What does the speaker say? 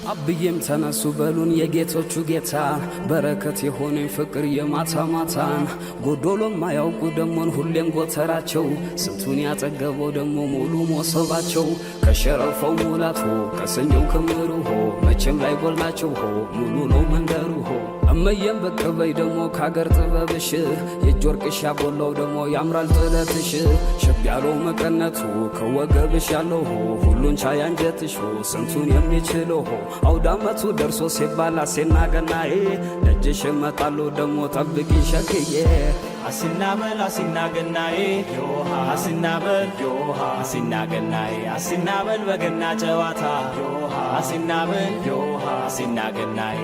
አብዬም ተነሱ በሉን የጌቶቹ ጌታ፣ በረከት የሆነኝ ፍቅር የማታ ማታን፣ ጎዶሎ ማያውቁ ደሞን ሁሌም ጎተራቸው፣ ስንቱን ያጠገበው ደሞ ሙሉ ሞሰባቸው፣ ከሸረፈው ሙላት ሆ፣ ከስንዴው ክምሩ ሆ፣ መቼም ላይ ጎላቸው ሆ፣ ሙሉ ነው መንደሩ ሆ። እመየም ብቅ በይ ደሞ ካገር ጥበብሽ፣ የእጅ ወርቅሽ ያጎላው ደሞ ያምራል ጥለትሽ፣ ሸብ ያለው መቀነቱ ከወገብሽ ያለው ሆ፣ ሁሉን ቻይ አንጀትሽ ሆ፣ ስንቱን የሚችለው ሆ። አውዳመቱ ደርሶ ሲባል አሴና ገናዬ፣ ደጅሽ እመጣለሁ ደሞ ጠብቂ ሸክዬ። አሲና በል አሲና ገናዬ፣ አሲና በል አሲና ገናዬ፣ አሲና በል በገና ጨዋታ፣ አሲና በል አሲና ገናዬ።